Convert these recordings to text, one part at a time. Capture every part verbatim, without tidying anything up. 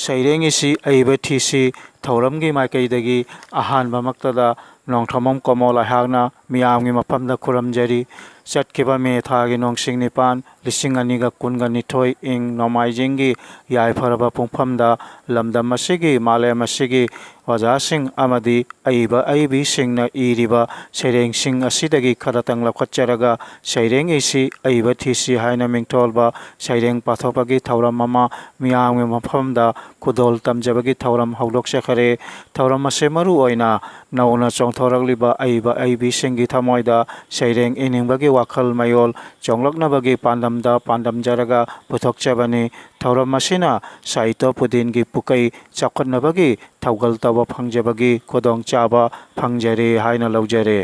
ꯁꯩꯔꯦꯡ ꯏꯁꯤ ꯑꯏꯕ ꯊꯤꯁꯤ ꯊꯧꯔꯝꯒꯤ ꯃꯥꯏꯀꯩꯗꯒꯤ ꯑꯍꯥꯟꯕꯃꯛꯇꯗ ꯅꯣꯡꯊꯣꯝꯕꯝ ꯀꯣꯃꯣꯜ ꯑꯩꯍꯥꯛꯅ ꯃꯤꯌꯥꯝꯒꯤ ꯃꯐꯝꯗ ꯈꯨꯔꯨꯝꯖꯔꯤ꯫ ꯆꯠꯈꯤꯕ ꯃꯦ ꯊꯥꯒꯤ ꯅꯣꯡꯁꯤꯡ ꯅꯤꯄꯥꯟ, ꯂꯤꯁꯤꯡ ꯑꯅꯤꯒ ꯀꯨꯟꯒ ꯅꯤꯊꯣꯏ, ꯏꯪ ꯅꯣꯡꯃꯥꯏꯖꯤꯡꯒꯤ ꯌꯥꯏꯐꯔꯕ ꯄꯨꯡꯐꯝꯗ ꯂꯝꯗꯝ ꯑꯁꯤꯒꯤ, ꯃꯥꯂꯦꯝ ꯑꯁꯤꯒꯤ ꯑꯣꯖꯥꯁꯤꯡ ꯑꯃꯗꯤ ꯑꯏꯕ ꯑꯏꯕꯤꯁꯤꯡꯅ ꯏꯔꯤꯕ ꯁꯩꯔꯦꯡꯁꯤꯡ ꯑꯁꯤꯗꯒꯤ ꯈꯔꯇꯪ ꯂꯧꯈꯠꯆꯔꯒ, ꯁꯩꯔꯦꯡ ꯏꯁꯤ ꯑꯏꯕ ꯊꯤꯁꯤ ꯍꯥꯏꯅ ꯃꯤꯡꯊꯣꯜꯕ ꯁꯩꯔꯦꯡ ꯄꯥꯊꯣꯛꯄꯒꯤ ꯊꯧꯔꯝ ꯑꯃ ꯃꯤꯌꯥꯝꯒꯤ ꯃꯐꯝꯗ ꯈꯨꯗꯣꯜ ꯇꯝꯖꯕꯒꯤ ꯊꯧꯔꯝ ꯍꯧꯗꯣꯛꯆꯈꯔꯦ꯫ ꯊꯧꯔꯝ ꯑꯁꯤ ꯃꯔꯨ ꯑꯣꯏꯅ ꯅꯧꯅ ꯆꯣꯡꯊꯣꯔꯛꯂꯤꯕ ꯑꯏꯕ ꯑꯏꯕꯤꯁꯤꯡꯒꯤ ꯊꯃꯣꯏꯗ ꯁꯩꯔꯦꯡ ꯏꯅꯤꯡꯕꯒꯤ ꯋꯥꯈꯜ ꯃꯌꯣꯜ ꯆꯣꯡꯂꯛꯅꯕꯒꯤ ꯄꯥꯟꯗꯝꯗ ꯄꯥꯟꯗꯝꯖꯔꯒ ꯄꯨꯊꯣꯛꯆꯕꯅꯤ꯫ ꯊꯧꯔꯝ ꯑꯁꯤꯅ ꯁꯥꯍꯤꯇ꯭ꯌ ꯄꯨꯗꯤꯟꯒꯤ ꯄꯨꯀꯩ ꯆꯥꯎꯈꯠꯅꯕꯒꯤ ꯊꯧꯒꯜ ꯇꯧꯕ ꯐꯪꯖꯕꯒꯤ ꯈꯨꯗꯣꯡꯆꯥꯕ ꯐꯪꯖꯔꯦ ꯍꯥꯏꯅ ꯂꯧꯖꯔꯦ꯫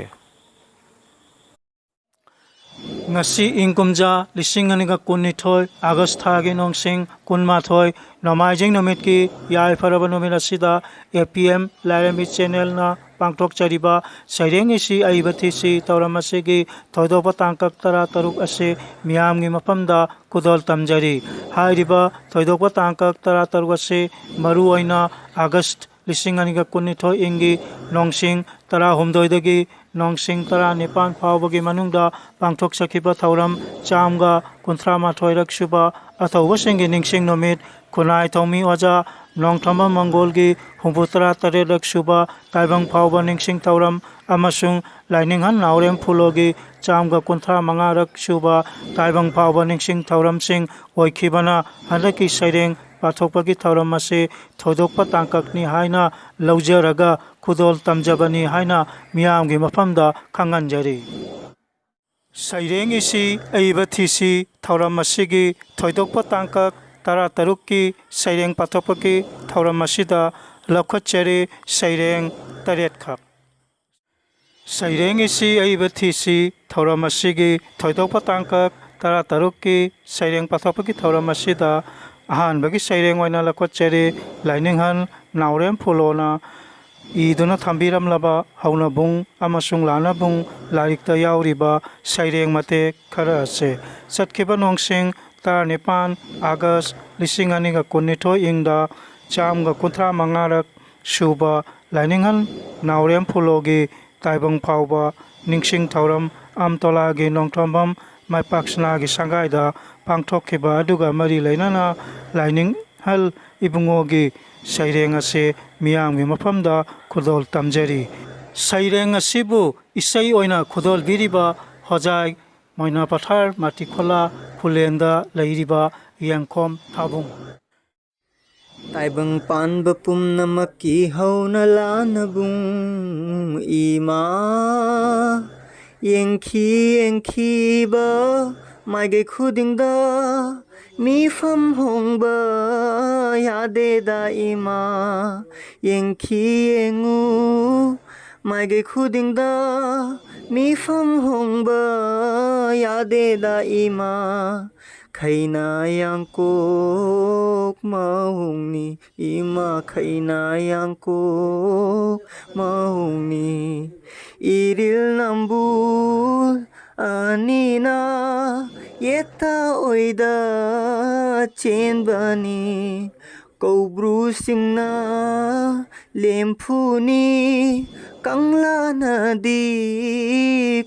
ꯉꯁꯤ ꯏꯪ ꯀꯨꯝꯖꯥ ꯂꯤꯁꯤꯡ ꯑꯅꯤꯒ ꯀꯨꯟꯅꯤꯊꯣꯏ ꯑꯥꯒꯁ ꯊꯥꯒꯤ ꯅꯣꯡꯁꯤꯡ ꯀꯨꯟꯃꯥꯊꯣꯏ, ꯅꯣꯡꯃꯥꯏꯖꯤꯡ ꯅꯨꯃꯤꯠꯀꯤ ꯌꯥꯏꯐꯔꯕ ꯅꯨꯃꯤꯠ ꯑꯁꯤꯗ ꯑꯦ ꯄꯤ ꯑꯦꯝ ꯂꯥꯏꯔꯦꯝꯕꯤ ꯆꯦꯅꯦꯜꯅ ꯄꯥꯡꯊꯣꯛꯆꯔꯤꯕ ꯁꯩꯔꯦꯡ ꯏꯁꯤ ꯑꯏꯕ ꯊꯤꯁꯤ ꯊꯧꯔꯝ ꯑꯁꯤꯒꯤ ꯊꯣꯏꯗꯣꯛꯄ ꯇꯥꯡꯀꯛ ꯇꯔꯥꯇꯔꯨꯛ ꯑꯁꯤ ꯃꯤꯌꯥꯝꯒꯤ ꯃꯐꯝꯗ ꯈꯨꯗꯣꯜ ꯇꯝꯖꯔꯤ꯫ ꯍꯥꯏꯔꯤꯕ ꯊꯣꯏꯗꯣꯛꯄ ꯇꯥꯡꯀꯛ ꯇꯔꯥꯇꯔꯨꯛ ꯑꯁꯤ ꯃꯔꯨꯑꯣꯏꯅ ꯑꯥꯒꯁ ꯂꯤꯁꯤꯡ ꯑꯅꯤꯒ ꯀꯨꯟꯅꯤꯊꯣꯏ ꯏꯪꯒꯤ ꯅꯣꯡꯁꯤꯡ ꯇꯔꯥꯍꯨꯝꯗꯣꯏꯗꯒꯤ ꯅꯣꯡꯁꯤꯡ ꯇꯔꯥꯅꯤꯄꯥꯟ ꯐꯥꯎꯕꯒꯤ ꯃꯅꯨꯡꯗ ꯄꯥꯡꯊꯣꯛꯆꯈꯤꯕ ꯊꯧꯔꯝ ꯆꯥꯝꯃꯒ ꯀꯨꯟꯊ꯭ꯔꯥ ꯃꯥꯊꯣꯏꯔꯛ ꯁꯨꯕ ꯑꯊꯧꯕꯁꯤꯡꯒꯤ ꯅꯤꯡꯁꯤꯡ ꯅꯨꯃꯤꯠ, ꯈꯨꯟꯅꯥꯏ ꯊꯧꯃꯤ ꯑꯣꯖꯥ ꯅꯣꯡꯊꯣꯝꯕꯝ ꯃꯪꯒꯣꯜꯒꯤ ꯍꯨꯝꯐꯨꯇꯔꯥ ꯇꯔꯦꯠꯂꯛ ꯁꯨꯕ ꯇꯥꯏꯕꯪ ꯐꯥꯎꯕ ꯅꯤꯡꯁꯤꯡ ꯊꯧꯔꯝ ꯑꯃꯁꯨꯡ ꯂꯥꯏꯅꯤꯡꯍꯟ ꯅꯥꯎꯔꯦꯝ ꯐꯨꯂꯣꯒꯤ ꯆꯥꯝꯃꯒ ꯀꯨꯟꯊ꯭ꯔꯥ ꯃꯉꯥꯔꯛ ꯁꯨꯕ ꯇꯥꯏꯕꯪ ꯐꯥꯎꯕ ꯅꯤꯡꯁꯤꯡ ꯊꯧꯔꯝꯁꯤꯡ ꯑꯣꯏꯈꯤꯕꯅ ꯍꯟꯗꯛꯀꯤ ꯁꯩꯔꯦꯡ ꯄꯥꯊꯣꯛꯄꯒꯤ ꯊꯧꯔꯝ ꯑꯁꯤ ꯊꯣꯏꯗꯣꯛꯄ ꯇꯥꯡꯀꯛꯅꯤ ꯍꯥꯏꯅ ꯂꯧꯖꯔꯒ ꯈꯨꯗꯣꯜ ꯇꯝꯖꯕꯅꯤ ꯍꯥꯏꯅ ꯃꯤꯌꯥꯝꯒꯤ ꯃꯐꯝꯗ ꯈꯪꯍꯟꯖꯔꯤ꯫ ꯁꯩꯔꯦꯡ ꯏꯁꯤ ꯑꯏꯕ ꯊꯤꯁꯤ ꯊꯧꯔꯝ ꯑꯁꯤꯒꯤ ꯊꯣꯏꯗꯣꯛꯄ ꯇꯥꯡꯀꯛ ꯇꯔꯥꯇꯔꯨꯛꯀꯤ ꯁꯩꯔꯦꯡ ꯄꯥꯊꯣꯛꯄꯒꯤ ꯊꯧꯔꯝ ꯑꯁꯤꯗ ꯂꯧꯈꯠꯆꯔꯤ ꯁꯩꯔꯦꯡ ꯇꯔꯦꯠꯈꯛ꯫ ꯁꯩꯔꯦꯡ ꯏꯁꯤ ꯑꯏꯕ ꯊꯤꯁꯤ ꯊꯧꯔꯝ ꯑꯁꯤꯒꯤ ꯊꯣꯏꯗꯣꯛꯄ ꯇꯥꯡꯀꯛ ꯇꯔꯥꯇꯔꯨꯛꯀꯤ ꯁꯩꯔꯦꯡ ꯄꯥꯊꯣꯛꯄꯒꯤ ꯊꯧꯔꯝ ꯑꯁꯤꯗ ꯑꯍꯥꯟꯕꯒꯤ ꯁꯩꯔꯦꯡ ꯑꯣꯏꯅ ꯂꯧꯈꯠꯆꯔꯤ ꯂꯥꯏꯅꯤꯡꯍꯟ ꯅꯥꯎꯔꯦꯝ ꯐꯨꯂꯣꯅ꯫ ꯏꯗꯨꯅ ꯊꯝꯕꯤꯔꯝꯂꯕ ꯍꯧꯅꯕꯨꯡ ꯑꯃꯁꯨꯡ ꯂꯥꯅꯕꯨꯡ ꯂꯥꯏꯔꯤꯛꯇ ꯌꯥꯎꯔꯤꯕ ꯁꯩꯔꯦꯡ ꯃꯇꯦꯛ ꯈꯔ ꯑꯁꯦ꯫ ꯆꯠꯈꯤꯕ ꯅꯣꯡꯁꯤꯡ ꯇꯔꯥꯅꯤꯄꯥꯟ ꯑꯥꯒꯁ ꯂꯤꯁꯤꯡ ꯑꯅꯤꯒ ꯀꯨꯟꯅꯤꯊꯣꯏ ꯏꯪꯗ ꯆꯥꯝꯒ ꯀꯨꯟꯊ꯭ꯔꯥ ꯃꯉꯥꯔꯛ ꯁꯨꯕ ꯂꯥꯏꯅꯤꯡꯍꯜ ꯅꯥꯎꯔꯦꯝ ꯐꯨꯂꯣꯒꯤ ꯇꯥꯏꯕꯪ ꯐꯥꯎꯕ ꯅꯤꯡꯁꯤꯡ ꯊꯧꯔꯝ ꯑꯝꯇꯣꯂꯥꯒꯤ ꯅꯣꯡꯊꯣꯝꯕꯝ ꯃꯥꯏꯄꯥꯛꯁꯅꯥꯒꯤ ꯁꯪꯒꯥꯏꯗ ꯄꯥꯡꯊꯣꯛꯈꯤꯕ ꯑꯗꯨꯒ ꯃꯔꯤ ꯂꯩꯅꯅ ꯂꯥꯏꯅꯤꯡꯍꯜ ꯏꯕꯨꯡꯉꯣꯒꯤ ꯁꯩꯔꯦꯡ ꯑꯁꯤ ꯃꯤꯌꯥꯝꯒꯤ ꯃꯐꯝꯗ ꯈꯨꯗꯣꯜ ꯇꯝꯖꯔꯤ꯫ ꯁꯩꯔꯦꯡ ꯑꯁꯤꯕꯨ ꯏꯁꯩ ꯑꯣꯏꯅ ꯈꯨꯗꯣꯜꯕꯤꯔꯤꯕ ꯍꯣꯖꯥꯏ ꯃꯣꯏꯅꯥ ꯄꯊꯥꯔ ꯃꯥꯇꯤꯈꯣꯂꯥ ꯈꯨꯂꯦꯟꯗ ꯂꯩꯔꯤꯕ ꯌꯦꯡꯈꯣꯝ ꯊꯥꯕꯨꯡ꯫ ꯇꯥꯏꯕꯪ ꯄꯥꯟꯕ ꯄꯨꯝꯅꯃꯛꯀꯤ ꯍꯧꯅ ꯂꯥꯟꯅꯕꯨꯡ ꯏꯃꯥ꯫ ꯌꯦꯡꯈꯤ ꯌꯦꯡꯈꯤꯕ ꯃꯥꯏꯀꯩ ꯈꯨꯗꯤꯡꯗ ꯃꯤꯐꯝ ꯍꯣꯡꯕ ꯌꯥꯗꯦꯗ ꯏꯃꯥ꯫ ꯌꯦꯡꯈꯤ ꯌꯦꯡꯉꯨ ꯃꯥꯏꯀꯩ ꯈꯨꯗꯤꯡꯗ ꯃꯤꯐꯝ ꯍꯣꯡꯕ ꯌꯥꯗꯦꯗ ꯏꯃꯥ꯫ ꯈꯩꯅꯥ ꯌꯥꯡꯀꯣꯛ ꯃꯑꯣꯡꯅꯤ ꯏꯃꯥ, ꯈꯩꯅꯥ ꯌꯥꯡꯀꯣꯛ ꯃꯑꯣꯡꯅꯤ꯫ ꯏꯔꯤꯜ ꯅꯝꯕꯨꯜ ꯑꯅꯤꯅ ꯌꯦꯠꯇ ꯑꯣꯏꯗ ꯆꯦꯟꯕꯅꯤ꯫ ꯀꯧꯕ꯭ꯔꯨꯁꯤꯡꯅ ꯂꯦꯝꯐꯨꯅꯤ, ꯀꯪꯂꯥꯅꯗꯤ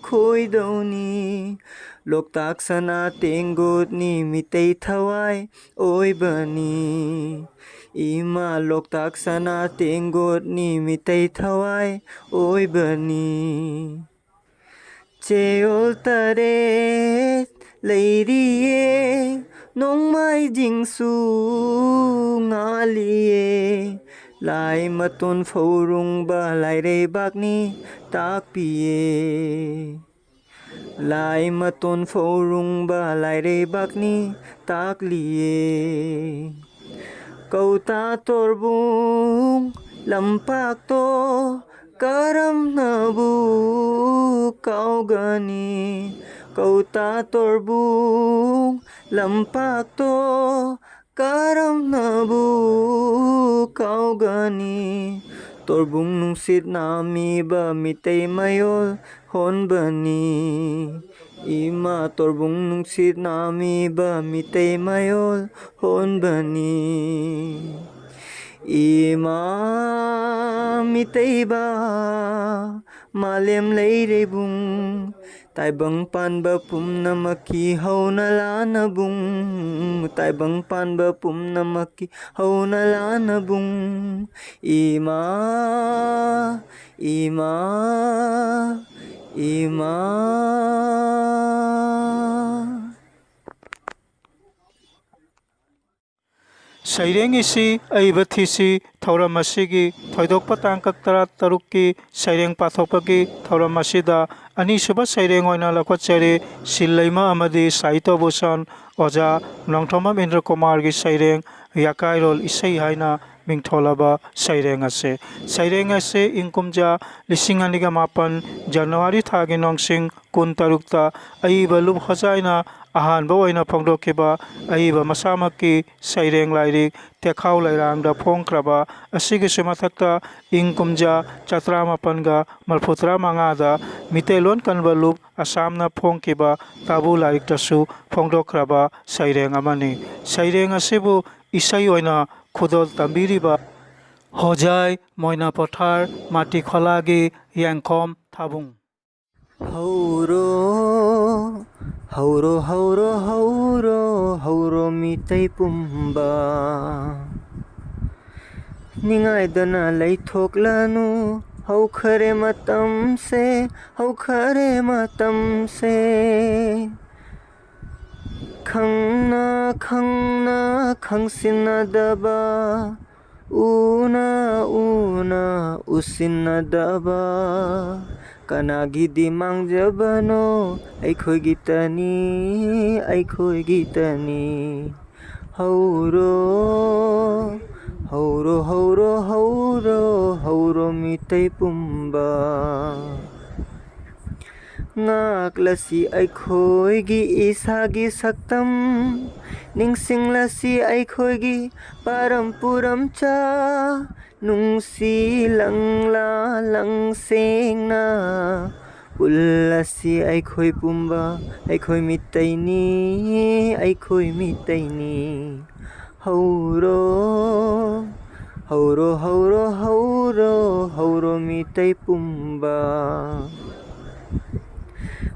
ꯈꯣꯏꯗꯧꯅꯤ꯫ ꯂꯣꯛꯇꯥꯛ ꯁꯅꯥ ꯇꯦꯡꯒꯣꯠꯅꯤ ꯃꯤꯇꯩ ꯊꯋꯥꯏ ꯑꯣꯏꯕꯅꯤ꯫ ꯏꯃꯥ ꯂꯣꯛꯇꯥꯛ ꯁꯅꯥ ꯇꯦꯡꯒꯣꯠꯅꯤ ꯃꯤꯇꯩ ꯊꯋꯥꯏ ꯑꯣꯏꯕꯅꯤ꯫ ꯆꯌꯣꯜ ꯇꯔꯦꯠ ꯂꯩꯔꯤꯌꯦ, ꯅꯣꯡꯃꯥꯏꯖꯤꯡꯁꯨ ꯉꯥꯜꯂꯤꯌꯦ꯫ ꯂꯥꯏ ꯃꯇꯣꯟ ꯐꯧꯔꯨꯡꯕ ꯂꯥꯏꯔꯩꯕꯥꯛꯅꯤ ꯇꯥꯛꯄꯤꯌꯦ꯫ ꯂꯥꯏ ꯃꯇꯣꯟ ꯐꯧꯔꯨꯡꯕ ꯂꯥꯏꯔꯩꯕꯥꯛꯅꯤ ꯇꯥꯛꯂꯤꯌꯦ꯫ ꯀꯧꯇꯥ ꯇꯣꯔꯕꯨꯡ ꯂꯝꯄꯥꯛꯇꯣ ꯀꯔꯝꯅꯕꯨ ꯀꯥꯎꯒꯅꯤ? ꯀꯧꯇꯥ ꯇꯣꯔꯕꯨꯡ ꯂꯝꯄꯥꯛꯇꯣ ꯀꯔꯝꯅꯕꯨ ꯀꯥꯎꯒꯅꯤ? ꯇꯣꯔꯕꯨꯡ ꯅꯨꯡꯁꯤꯠ ꯅꯥꯝꯃꯤꯕ ꯃꯤꯇꯩ ꯃꯌꯣꯜ ꯍꯣꯟꯕꯅꯤ꯫ ꯏꯃꯥ ꯇꯣꯔꯕꯨꯡ ꯅꯨꯡꯁꯤꯠ ꯅꯥꯝꯃꯤꯕ ꯃꯤꯇꯩ ꯃꯌꯣꯜ ꯍꯣꯟꯕꯅꯤ꯫ ꯏꯃꯥ ꯃꯤꯇꯩꯕ ꯃꯥꯂꯦꯝ ꯂꯩꯔꯩꯕꯨꯡ ꯇꯥꯏꯕꯪ ꯄꯥꯟꯕ ꯄꯨꯝꯅꯃꯛꯀꯤ ꯍꯧꯅ ꯂꯥꯟꯅꯕꯨꯡ꯫ ꯇꯥꯏꯕꯪ ꯄꯥꯟꯕ ꯄꯨꯝꯅꯃꯛꯀꯤ ꯍꯧꯅ ꯂꯥꯟꯅꯕꯨꯡ꯫ ꯏꯃꯥ, ꯏꯃꯥ, ꯏꯃꯥ꯫ ꯁꯩꯔꯦꯡ ꯏꯁꯤ ꯑꯏꯕ ꯊꯤꯁꯤ ꯊꯧꯔꯝ ꯑꯁꯤꯒꯤ ꯊꯣꯏꯗꯣꯛꯄ ꯇꯥꯡꯀꯛ ꯇꯔꯥ ꯇꯔꯨꯛꯀꯤ ꯁꯩꯔꯦꯡ ꯄꯥꯊꯣꯛꯄꯒꯤ ꯊꯧꯔꯝ ꯑꯁꯤꯗ ꯑꯅꯤꯁꯨꯕ ꯁꯩꯔꯦꯡ ꯑꯣꯏꯅ ꯂꯧꯈꯠꯆꯔꯤ꯫ ꯁꯤꯜ ꯂꯩꯃ ꯑꯃꯗꯤ ꯁꯥꯍꯤꯇ꯭ꯌ ꯚꯨꯁꯟ ꯑꯣꯖꯥ ꯅꯣꯡꯊꯣꯝꯕꯝ ꯏꯟꯗ꯭ꯔ ꯀꯨꯃꯥꯔꯒꯤ ꯁꯩꯔꯦꯡ ꯌꯥꯀꯥꯏꯔꯣꯜ ꯏꯁꯩ ꯍꯥꯏꯅ ꯃꯤꯡꯊꯣꯜꯂꯕ ꯁꯩꯔꯦꯡ ꯑꯁꯤ꯫ ꯁꯩꯔꯦꯡ ꯑꯁꯤ ꯏꯪ ꯀꯨꯝꯖꯥ ꯂꯤꯁꯤꯡ ꯑꯅꯤꯒ ꯃꯥꯄꯟ ꯖꯅꯋꯥꯔꯤ ꯊꯥꯒꯤ ꯅꯣꯡꯁꯤꯡ ꯀꯨꯟ ꯇꯔꯨꯛꯇ ꯑꯏꯕ ꯂꯨꯞ ꯍꯣꯖꯥꯏꯅ ꯑꯍꯥꯟꯕ ꯑꯣꯏꯅ ꯐꯣꯡꯗꯣꯛꯈꯤꯕ ꯑꯏꯕ ꯃꯁꯥꯃꯛꯀꯤ ꯁꯩꯔꯦꯡ ꯂꯥꯏꯔꯤꯛ ꯇꯦꯈꯥꯎ ꯂꯩꯔꯥꯡꯗ ꯐꯣꯡꯈ꯭ꯔꯕ ꯑꯁꯤꯒꯤꯁꯨ ꯃꯊꯛꯇ ꯏꯪ ꯀꯨꯝꯖꯥ ꯆꯥꯇ꯭ꯔꯥꯃꯥꯄꯟꯒ ꯃꯔꯐꯨꯇꯔꯥ ꯃꯉꯥꯗ ꯃꯤꯇꯩꯂꯣꯟ ꯀꯟꯕ ꯂꯨꯞ ꯑꯁꯥꯝꯅ ꯐꯣꯡꯈꯤꯕ ꯇꯥꯕꯨ ꯂꯥꯏꯔꯤꯛꯇꯁꯨ ꯐꯣꯡꯗꯣꯛꯈ꯭ꯔꯕ ꯁꯩꯔꯦꯡ ꯑꯃꯅꯤ꯫ ꯁꯩꯔꯦꯡ ꯑꯁꯤꯕꯨ ꯏꯁꯩ ꯑꯣꯏꯅ ꯈꯨꯗꯣꯜ ꯇꯝꯕꯤꯔꯤꯕ ꯍꯣꯖꯥꯏ ꯃꯣꯏꯅꯥ ꯄꯣꯊꯥꯔ ꯃꯥꯇꯤ ꯈꯣꯂꯥꯒꯤ ꯌꯦꯡꯈꯣꯝ ꯊꯥꯕꯨꯡ꯫ ꯍꯧꯔꯣ, ꯍꯧꯔꯣ, ꯍꯧꯔꯣ, ꯍꯧꯔꯣ, ꯍꯧꯔꯣ ꯃꯤꯇꯩ ꯄꯨꯝꯕ꯫ ꯅꯤꯡꯉꯥꯏꯗꯅ ꯂꯩꯊꯣꯛꯂꯅꯨ, ꯍꯧꯈꯔꯦ ꯃꯇꯝꯁꯦ, ꯍꯧꯈꯔꯦ ꯃꯇꯝꯁꯦ꯫ ꯈꯪꯅ ꯈꯪꯅ ꯈꯪꯁꯤꯟꯅꯗꯕ, ꯎꯅ ꯎꯅ ꯎꯁꯤꯟꯅꯗꯕ꯫ ꯀꯅꯥꯒꯤꯗꯤ ꯃꯥꯡꯖꯕꯅꯣ? ꯑꯩꯈꯣꯏꯒꯤꯇꯅꯤ, ꯑꯩꯈꯣꯏꯒꯤꯇꯅꯤ꯫ ꯍꯧꯔꯣ, ꯍꯧꯔꯣ, ꯍꯧꯔꯣ, ꯍꯧꯔꯣ, ꯍꯧꯔꯣ ꯃꯤꯇꯩ ꯄꯨꯝꯕ꯫ ꯉꯥꯛꯂꯁꯤ ꯑꯩꯈꯣꯏꯒꯤ ꯏꯁꯥꯒꯤ ꯁꯛꯇꯝ, ꯅꯤꯡꯁꯤꯡꯂꯁꯤ ꯑꯩꯈꯣꯏꯒꯤ ꯄꯥꯔꯝ ꯄꯨꯔꯝꯆꯥ, ꯅꯨꯡꯁꯤ ꯂꯪꯂꯥ ꯂꯪꯁꯦꯡꯅ ꯄꯨꯜꯂꯁꯤ ꯑꯩꯈꯣꯏ ꯄꯨꯝꯕ, ꯑꯩꯈꯣꯏ ꯃꯤꯇꯩꯅꯤ, ꯑꯩꯈꯣꯏ ꯃꯤꯇꯩꯅꯤ꯫ ꯍꯧꯔꯣ, ꯍꯧꯔꯣ, ꯍꯧꯔꯣ, ꯍꯧꯔꯣ, ꯍꯧꯔꯣ ꯃꯤꯇꯩ ꯄꯨꯝꯕ꯫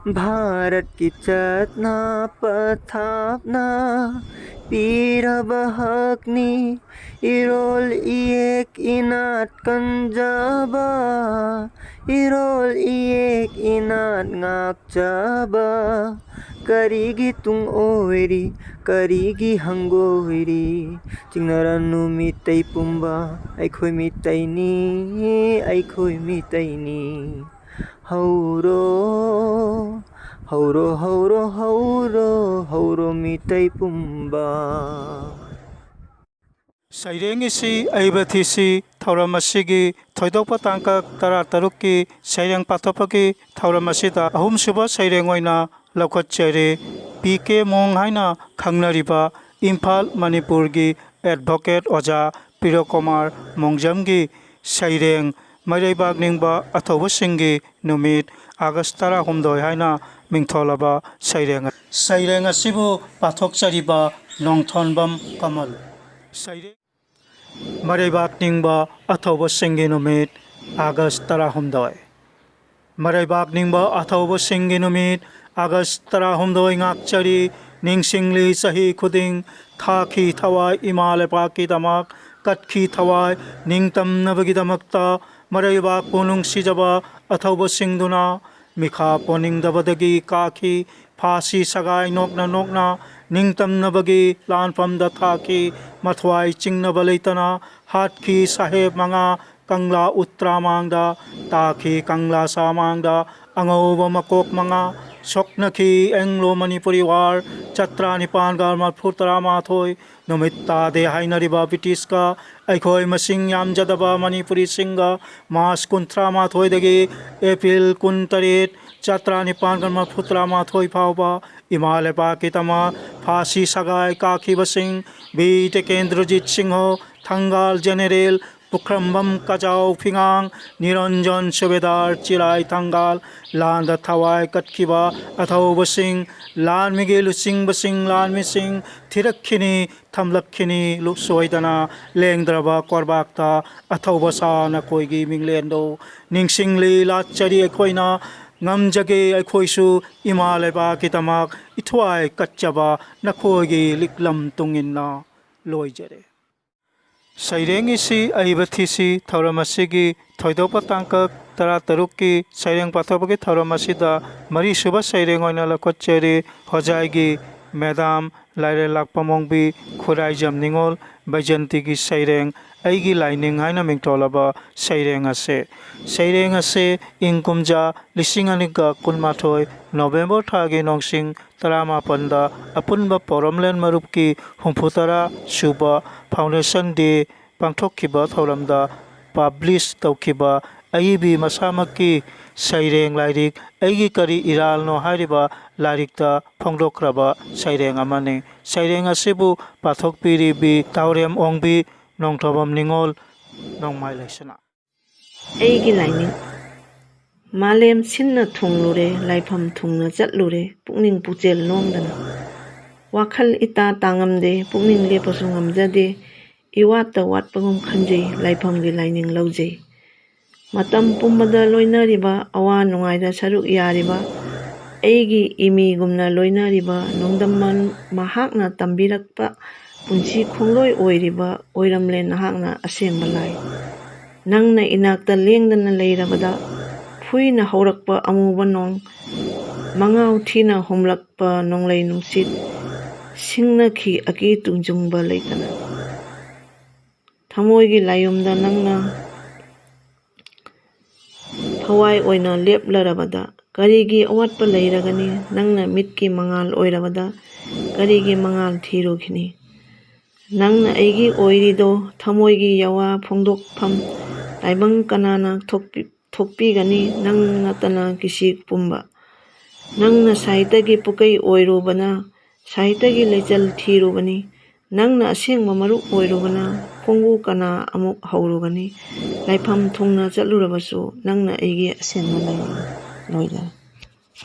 ꯚꯥꯔꯠꯀꯤ ꯆꯠꯅ ꯄꯊꯥꯞꯅ ꯄꯤꯔꯕ ꯍꯛꯅꯤ, ꯏꯔꯣꯜ ꯏꯌꯦꯛ ꯏꯅꯥꯠ ꯀꯟꯖꯕ, ꯏꯔꯣꯜ ꯏꯌꯦꯛ ꯏꯅꯥꯠ ꯉꯥꯛꯆꯕ꯫ ꯀꯔꯤꯒꯤ ꯇꯨꯡ ꯑꯣꯏꯔꯤ, ꯀꯔꯤꯒꯤ ꯍꯪꯒꯣꯏꯔꯤ? ꯆꯤꯡꯅꯔꯅꯨ ꯃꯤꯇꯩ ꯄꯨꯝꯕ, ꯑꯩꯈꯣꯏ ꯃꯤꯇꯩꯅꯤ, ꯑꯩꯈꯣꯏ ꯃꯤꯇꯩꯅꯤ꯫ ꯍꯧꯔꯣ, ꯍꯧꯔꯣ, ꯍꯧꯔꯣ, ꯍꯧꯔꯣ, ꯍꯧꯔꯣ ꯃꯤꯇꯩ ꯄꯨꯝꯕ꯫ ꯁꯩꯔꯦꯡ ꯏꯁꯤ ꯑꯏꯕ ꯊꯤꯁꯤ ꯊꯧꯔꯝ ꯑꯁꯤꯒꯤ ꯊꯣꯏꯗꯣꯛꯄ ꯇꯥꯡꯀꯛ ꯇꯔꯥꯇꯔꯨꯛꯀꯤ ꯁꯩꯔꯦꯡ ꯄꯥꯊꯣꯛꯄꯒꯤ ꯊꯧꯔꯝ ꯑꯁꯤꯗ ꯑꯍꯨꯝꯁꯨꯕ ꯁꯩꯔꯦꯡ ꯑꯣꯏꯅ ꯂꯧꯈꯠꯆꯔꯤ꯫ ꯄꯤ ꯀꯦ ꯃꯣꯡ ꯍꯥꯏꯅ ꯈꯪꯅꯔꯤꯕ ꯏꯝꯐꯥꯜ, ꯃꯅꯤꯄꯨꯔꯒꯤ ꯑꯦꯗꯚꯣꯀꯦꯠ ꯑꯣꯖꯥ ꯄꯤꯔꯣꯀꯨꯃꯥꯔ ꯃꯣꯡꯖꯝꯒꯤ ꯁꯩꯔꯦꯡ ꯃꯩꯔꯩꯕꯥꯛ ꯅꯤꯡꯕ ꯑꯊꯧꯕꯁꯤꯡꯒꯤ ꯅꯨꯃꯤꯠ, ꯑꯥꯒꯁ ꯇꯔꯥꯍꯨꯝꯗꯣꯏ ꯍꯥꯏꯅ ꯃꯤꯡꯊꯣꯜꯂꯕ ꯁꯩꯔꯦꯡ꯫ ꯁꯩꯔꯦꯡ ꯑꯁꯤꯕꯨ ꯄꯥꯊꯣꯛꯆꯔꯤꯕ ꯅꯣꯡꯊꯣꯟꯕꯝ ꯀꯃꯜ꯫ ꯁꯩꯔꯦꯡ ꯃꯩꯔꯩꯕꯥꯛ ꯅꯤꯡꯕ ꯑꯊꯧꯕꯁꯤꯡꯒꯤ ꯅꯨꯃꯤꯠ, ꯑꯥꯒꯁ ꯇꯔꯥꯍꯨꯝꯗꯣꯏ꯫ ꯃꯩꯔꯩꯕꯥꯛ ꯅꯤꯡꯕ ꯑꯊꯧꯕꯁꯤꯡꯒꯤ ꯅꯨꯃꯤꯠ, ꯑꯥꯒꯁ ꯇꯔꯥꯍꯨꯝꯗꯣꯏ ꯉꯥꯛꯆꯔꯤ, ꯅꯤꯡꯁꯤꯡꯂꯤ ꯆꯍꯤ ꯈꯨꯗꯤꯡ꯫ ꯊꯥꯈꯤ ꯊꯋꯥꯏ ꯏꯃꯥ ꯂꯩꯕꯥꯛꯀꯤꯗꯃꯛ, ꯀꯠꯈꯤ ꯊꯋꯥꯏ ꯅꯤꯡꯇꯝꯅꯕꯒꯤꯗꯃꯛꯇ꯫ ꯃꯩꯔꯩꯕꯥꯛꯄꯨ ꯅꯨꯡꯁꯤꯖꯕ ꯑꯊꯧꯕꯁꯤꯡꯗꯨꯅ, ꯃꯤꯈꯥ ꯄꯣꯟꯅꯤꯡꯗꯕꯗꯒꯤ ꯀꯥꯈꯤ꯫ ꯐꯥꯁꯤ ꯁꯒꯥꯏ ꯅꯣꯛꯅ ꯅꯣꯛꯅ ꯅꯤꯡꯇꯝꯅꯕꯒꯤ ꯂꯥꯟꯐꯝꯗ ꯊꯥꯈꯤ꯫ ꯃꯊ꯭ꯋꯥꯏ ꯆꯤꯡꯅꯕ ꯂꯩꯇꯅ ꯍꯥꯠꯈꯤ ꯁꯥꯍꯦꯕ ꯃꯉꯥ꯫ ꯀꯪꯂꯥ ꯎꯇ꯭ꯔꯥ ꯃꯥꯡꯗ ꯇꯥꯈꯤ, ꯀꯪꯂꯥ ꯁꯥ ꯃꯥꯡꯗ ꯑꯉꯧꯕ ꯃꯀꯣꯛ ꯃꯉꯥ꯫ ꯁꯣꯛꯅꯈꯤ ꯑꯦꯡꯂꯣ ꯃꯅꯤꯄꯨꯔꯤ ꯋꯥꯔ ꯆꯇ꯭ꯔꯥ ꯅꯤꯄꯥꯟꯒ ꯃꯔꯐꯨ ꯇꯔꯥꯃꯥꯊꯣꯏ꯫ ꯅꯨꯃꯤꯠ ꯇꯥꯗꯦ ꯍꯥꯏꯅꯔꯤꯕ ꯕ꯭ꯔꯤꯇꯤꯁꯀ ꯑꯩꯈꯣꯏ ꯃꯁꯤꯡ ꯌꯥꯝꯖꯗꯕ ꯃꯅꯤꯄꯨꯔꯤꯁꯤꯡꯒ ꯃꯥꯔꯆ ꯀꯨꯟꯊ꯭ꯔꯥ ꯃꯥꯊꯣꯏꯗꯒꯤ ꯑꯦꯄ꯭ꯔꯤꯜ ꯀꯨꯟꯇꯔꯦꯠ ꯆꯥꯇ꯭ꯔꯥ ꯅꯤꯄꯥꯟꯒ ꯃꯔꯐꯨ ꯇꯔꯥ ꯃꯥꯊꯣꯏ ꯐꯥꯎꯕ ꯏꯃꯥ ꯂꯩꯕꯥꯛꯀꯤꯗꯃꯛ ꯐꯥꯁꯤ ꯁꯒꯥꯏ ꯀꯥꯈꯤꯕꯁꯤꯡ ꯕꯤ ꯇꯤꯀꯦꯟꯗ꯭ꯔꯖꯤꯠ ꯁꯤꯡꯍ, ꯊꯪꯒꯥꯜ ꯖꯦꯅꯦꯔꯦꯜ ꯄꯨꯈ꯭ꯔꯝꯕꯝ ꯀꯖꯥꯎ ꯐꯤꯉꯥꯡ, ꯅꯤꯔꯟꯖꯟ ꯁꯨꯕꯦꯗꯥꯔ ꯆꯤꯔꯥꯏ ꯊꯪꯒꯥꯜ, ꯂꯥꯟꯗ ꯊꯋꯥꯏ ꯀꯠꯈꯤꯕ ꯑꯊꯧꯕꯁꯤꯡ, ꯂꯥꯟꯃꯤꯒꯤ ꯂꯨꯆꯤꯡꯕꯁꯤꯡ, ꯂꯥꯟꯃꯤꯁꯤꯡ ꯊꯤꯔꯛꯈꯤꯅꯤ, ꯊꯝꯂꯛꯈꯤꯅꯤ, ꯂꯨꯞ ꯁꯣꯏꯗꯅ ꯂꯦꯡꯗ꯭ꯔꯕ ꯀꯣꯔꯕꯥꯛꯇ ꯑꯊꯧꯕ ꯁꯥ ꯅꯈꯣꯏꯒꯤ ꯃꯤꯡꯂꯦꯟꯗꯨ ꯅꯤꯡꯁꯤꯡꯂꯤ, ꯂꯥꯠꯆꯔꯤ ꯑꯩꯈꯣꯏꯅ꯫ ꯉꯝꯖꯒꯦ ꯑꯩꯈꯣꯏꯁꯨ ꯏꯃꯥ ꯂꯩꯕꯥꯛꯀꯤꯗꯃꯛ ꯏꯊ꯭ꯋꯥꯏ ꯀꯠꯆꯕ ꯅꯈꯣꯏꯒꯤ ꯂꯤꯛꯂꯝ ꯇꯨꯡꯏꯟꯅ꯫ ꯂꯣꯏꯖꯔꯦ꯫ ꯁꯩꯔꯦꯡ ꯏꯁꯤ ꯑꯏꯕ ꯊꯤꯁꯤ ꯊꯧꯔꯝ ꯑꯁꯤꯒꯤ ꯊꯣꯏꯗꯣꯛꯄ ꯇꯥꯡꯀꯛ ꯇꯔꯥꯇꯔꯨꯛꯀꯤ ꯁꯩꯔꯦꯡ ꯄꯥꯊꯣꯛꯄꯒꯤ ꯊꯧꯔꯝ ꯑꯁꯤꯗ ꯃꯔꯤꯁꯨꯕ ꯁꯩꯔꯦꯡ ꯑꯣꯏꯅ ꯂꯧꯈꯠꯆꯔꯤ ꯍꯣꯖꯥꯏꯒꯤ ꯃꯦꯗꯥꯝ ꯂꯥꯏꯔꯦꯜꯂꯥꯛꯄꯝ ꯑꯣꯡꯕꯤ ꯈꯨꯔꯥꯏꯖꯝ ꯅꯤꯉꯣꯜ ꯕꯩꯖꯟꯇꯤꯒꯤ ꯁꯩꯔꯦꯡ ꯑꯩꯒꯤ ꯂꯥꯏꯅꯤꯡ ꯍꯥꯏꯅ ꯃꯤꯡꯊꯣꯜꯂꯕ ꯁꯩꯔꯦꯡ ꯑꯁꯦ꯫ ꯁꯩꯔꯦꯡ ꯑꯁꯦ ꯏꯪ ꯀꯨꯝꯖꯥ ꯂꯤꯁꯤꯡ ꯑꯅꯤꯒ ꯀꯨꯟꯃꯥꯊꯣꯏ ꯅꯣꯕꯦꯝꯕꯔ ꯊꯥꯒꯤ ꯅꯣꯡꯁꯤꯡ ꯇꯔꯥꯃꯥꯄꯟꯗ ꯑꯄꯨꯟꯕ ꯄꯣꯔꯝꯂꯦꯟ ꯃꯔꯨꯞꯀꯤ ꯍꯨꯝꯐꯨꯇꯔꯥ ꯁꯨꯕ foundation day ꯄꯥꯡꯊꯣꯛꯈꯤꯕ ꯊꯧꯔꯝꯗ publish ꯇꯧꯈꯤꯕ ꯑꯏꯕꯤ ꯃꯁꯥꯃꯛꯀꯤ ꯁꯩꯔꯦꯡ ꯂꯥꯏꯔꯤꯛ ꯑꯩꯒꯤ ꯀꯔꯤ ꯏꯔꯥꯜꯅꯣ ꯍꯥꯏꯔꯤꯕ ꯂꯥꯏꯔꯤꯛꯇ ꯐꯣꯡꯗꯣꯛꯈ꯭ꯔꯕ ꯁꯩꯔꯦꯡ ꯑꯃꯅꯤ꯫ ꯁꯩꯔꯦꯡ ꯑꯁꯤꯕꯨ ꯄꯥꯊꯣꯛꯄꯤꯔꯤꯕꯤ ꯇꯥꯎꯔꯦꯝ ꯑꯣꯡꯕꯤ ꯅꯣꯡꯊꯣꯝꯕꯝ ꯅꯤꯉꯣꯜ ꯅꯣꯡꯃꯥꯏ ꯂꯩꯁꯅꯥ꯫ ꯑꯩꯒꯤ ꯂꯥꯏꯅꯤꯡ꯫ ꯃꯥꯂꯦꯝ ꯁꯤꯟꯅ ꯊꯨꯡꯂꯨꯔꯦ, ꯂꯥꯏꯐꯝ ꯊꯨꯡꯅ ꯆꯠꯂꯨꯔꯦ, ꯄꯨꯛꯅꯤꯡ ꯄꯨꯛꯆꯦꯜ ꯂꯣꯡꯗꯅ꯫ ꯋꯥꯈꯜ ꯏꯇꯥ ꯇꯥꯉꯝꯗꯦ, ꯄꯨꯛꯅꯤꯡ ꯂꯦꯞꯄꯁꯨ ꯉꯝꯖꯗꯦ, ꯏꯋꯥꯠꯇ ꯋꯥꯠꯄꯒꯨꯝ ꯈꯟꯖꯩ ꯂꯥꯏꯐꯝꯒꯤ ꯂꯥꯏꯅꯤꯡ ꯂꯧꯖꯩ꯫ ꯃꯇꯝ ꯄꯨꯝꯕꯗ ꯂꯣꯏꯅꯔꯤꯕ, ꯑꯋꯥ ꯅꯨꯡꯉꯥꯏꯗ ꯁꯔꯨꯛ ꯌꯥꯔꯤꯕ, ꯑꯩꯒꯤ ꯏꯃꯤꯒꯨꯝꯅ ꯂꯣꯏꯅꯔꯤꯕ ꯅꯣꯡꯗꯝꯕ ꯃꯍꯥꯛꯅ ꯇꯝꯕꯤꯔꯛꯄ ꯄꯨꯟꯁꯤ ꯈꯣꯡꯂꯣꯏ ꯑꯣꯏꯔꯤꯕ ꯑꯣꯏꯔꯝꯂꯦ ꯅꯍꯥꯛꯅ ꯑꯁꯦꯡꯕ ꯂꯥꯏ꯫ ꯅꯪꯅ ꯏꯅꯥꯛꯇ ꯂꯦꯡꯗꯅ ꯂꯩꯔꯕꯗ ꯐꯨꯏꯅ ꯍꯧꯔꯛꯄ ꯑꯃꯨꯕ ꯅꯣꯡ, ꯃꯉꯥꯎ ꯊꯤꯅ ꯍꯨꯝꯂꯛꯄ ꯅꯣꯡꯂꯩ ꯅꯨꯡꯁꯤꯠ, ꯁꯤꯡꯅꯈꯤ ꯑꯀꯤ ꯇꯨꯡꯖꯨꯡꯕ ꯂꯩꯇꯅ꯫ ꯊꯃꯣꯏꯒꯤ ꯂꯥꯏꯌꯨꯝꯗ ꯅꯪꯅ ꯊꯋꯥꯏ ꯑꯣꯏꯅ ꯂꯦꯞꯂꯔꯕꯗ ꯀꯔꯤꯒꯤ ꯑꯋꯥꯠꯄ ꯂꯩꯔꯒꯅꯤ? ꯅꯪꯅ ꯃꯤꯠꯀꯤ ꯃꯉꯥꯜ ꯑꯣꯏꯔꯕꯗ ꯀꯔꯤꯒꯤ ꯃꯉꯥꯜ ꯊꯤꯔꯨꯈꯤꯅꯤ? ꯅꯪꯅ ꯑꯩꯒꯤ ꯑꯣꯏꯔꯤꯗꯣ ꯊꯃꯣꯏꯒꯤ ꯌꯥꯋꯥ ꯐꯣꯡꯗꯣꯛꯐꯝ ꯇꯥꯏꯕꯪ ꯀꯅꯥꯅ ꯊꯣꯛꯄꯤ-, ꯊꯣꯛꯄꯤꯒꯅꯤ, ꯅꯪ ꯅꯠꯇꯅ ꯀꯤꯁꯤ ꯄꯨꯝꯕ꯫ ꯅꯪꯅ ꯁꯥꯍꯤꯇ꯭ꯌꯒꯤ ꯄꯨꯀꯩ ꯑꯣꯏꯔꯨꯕꯅ, ꯁꯥꯍꯤꯇ꯭ꯌꯒꯤ ꯂꯩꯆꯜ ꯊꯤꯔꯨꯕꯅꯤ꯫ ꯅꯪꯅ ꯑꯁꯦꯡꯕ ꯃꯔꯨꯞ ꯑꯣꯏꯔꯨꯕꯅ, ꯈꯣꯡꯕꯨ ꯀꯅꯥ ꯑꯃꯨꯛ ꯍꯧꯔꯨꯒꯅꯤ? ꯂꯥꯏꯐꯝ ꯊꯨꯡꯅ ꯆꯠꯂꯨꯔꯕꯁꯨ, ꯅꯪꯅ ꯑꯩꯒꯤ ꯑꯁꯦꯡꯕ ꯂꯥꯏꯅꯤ꯫ ꯂꯣꯏꯔꯦ꯫